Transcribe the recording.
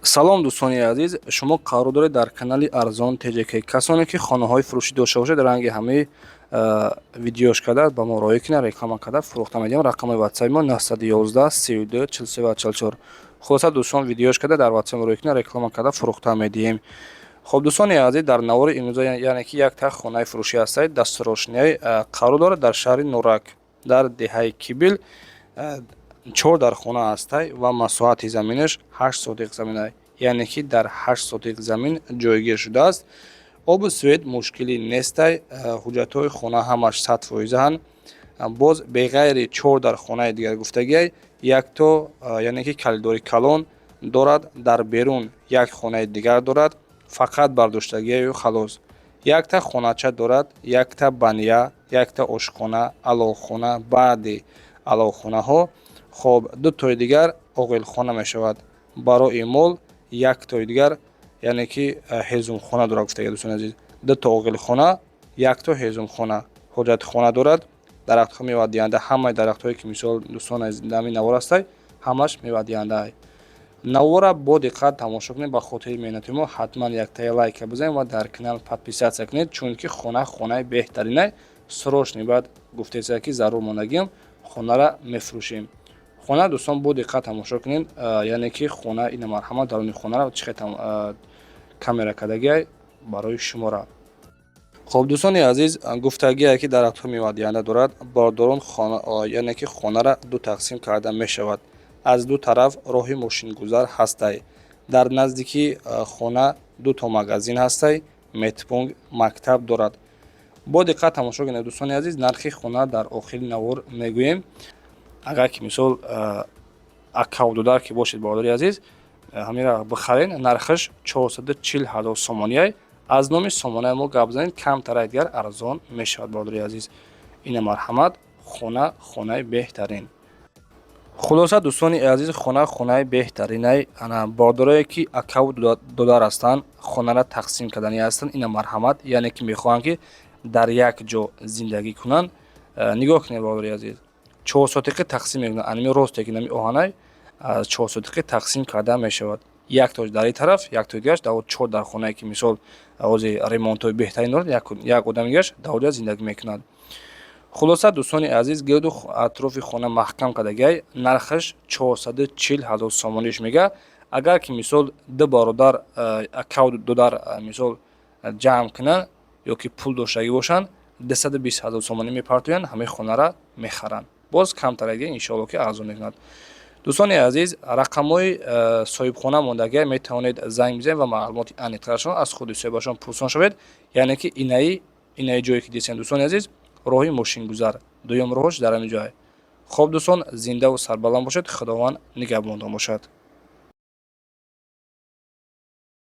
Салом, дӯстони азиз! Шумо қарор доред дар канали Арзон ТЖК. Касоне ки хонаҳои фурӯшӣ дошта бошед, ранги ҳамаи видеош карда ба мо роҳӣ кунед, реклама карда фурӯхта медиҳем. Рақами ватсапи мо 911 32 43 44. Хулоса, дӯстон, видеош карда дар ватсап роҳӣ кунед, реклама карда фурӯхта медиҳем. Хоб, дӯстони азиз, дар навори имрӯза, яъне ки якта хонаи фурӯшӣ ҳастад, дастрӯшнияй, қарор дорад дар шаҳри Норак, дар деҳаи Кибил. Чор дар хона ҳастай ва масоҳати заминаш 8 сотих замина, яъне ки дар 8 сотих замин ҷойгир шудааст. Обу свет мушкилӣ нестай, ҳуҷҷатҳои хона ҳамаш 100 фоизаанд. Боз беғайри чор дар хонаи дигар гуфтагиай, якто, яъне ки калидори калон дорад, дар берун як хонаи дигар дорад, фақат бардоштагиаю халос. Якта хонача дорад, якта баня, якта ошхона, аловхона. Баъди аловхонаҳо, хоб, дутои дигар оғилхона мешавад барои мол, яктои дигар, яъне ки ҳезумхона дорад гуфтага. Дӯстони азиз, дуто оғилхона, якто ҳезумхона, ҳоҷатхона дорад, дарахтҳо мевадиҳанда. Ҳамаи дарахтҳое ки, мисол, дӯстон, дар навор ҳастай, ҳамаш мевадиҳандаай. Навора бо диққат тамошо кунед. Ба хотири меҳнати мо ҳатман яктаи лайка бизанед ва дар канал подписаться кунед, чунки хона хонаи беҳтаринай. Срочный баъд гуфтеса ки зарур мондагиам, хонара мефурӯшем. Хона, дӯстон, бо диққат тамошо кунед, яъне ки хона ина, марҳамат, даруни хонаро чӣ хел камера кардагиай барои шумора. Хоб, дӯстони азиз, гуфтагие ки дарахтҳо мевадиҳанда дорад. Бародарон, яъне ки хонара ду тақсим карда мешавад, аз ду тараф роҳи мошингузар ҳастай. Дар наздикии хона дуто магазин ҳастай, медпункт, мактаб дорад. Бо диққат тамошо кунед, дӯстони азиз. Нархи хона дар охири навор мегӯем. Агар ки, мисол, акаву додар ки бошед, бародари азиз, ҳамира бихарен. Нархаш 440 000 сомониай. Аз номи сомонаи мо гап занед, камтарай дигар арзон мешавад. Бародари азиз, ина, марҳамат, хона хонаи беҳтарин. Хулоса, дӯстони азиз, хона хонаи беҳтаринай. Ана, бародарое ки акаву додар ҳастанд, хонара тақсим карданӣ ҳастанд, ина, марҳамат, яъне ки мехоҳанд, ки дар як ҷо зиндагӣ кунанд. Нигоҳ кунед, бародари азиз, 4 сотиқӣ тақсим мекунанд. Анами росте ки нами оҳанай, аз 4 сотиқӣ тақсим карда мешавад. Яктош дар ин тараф, яктои дигараш дар чор дар хонае ки, мисол, ози ремонтҳои беҳтарин дорад, як одами дигараш дар оҷа зиндагӣ мекунад. Хулоса, дӯстони азиз, гирду атрофи хона маҳкам кардагиай. Нархаш 440 000 сомониш мега. Агар ки, мисол, ду бародар, акаву додар, мисол, ҷамъ кунанд ё ки пул доштагӣ бошанд, 220 000 сомонӣ мепартоянд, ҳамаи хонара мехаранд. Боз камтараги, иншоалло, ки арзон мекунад. Дӯстони азиз, рақамҳои соҳибхона мондагия, метавонед занг бизанед ва маълумоти аниқтарашон аз худи соҳибашон пурсон шавед. Яъне ки инаи ҷое ки дидем, дӯстони азиз, роҳи мошингузар, дуюм роҳаш дар ҳамин ҷое. Хоб, дӯстон, зиндаву сарбаланд бошед, Худованд нигаҳбонтон бошад.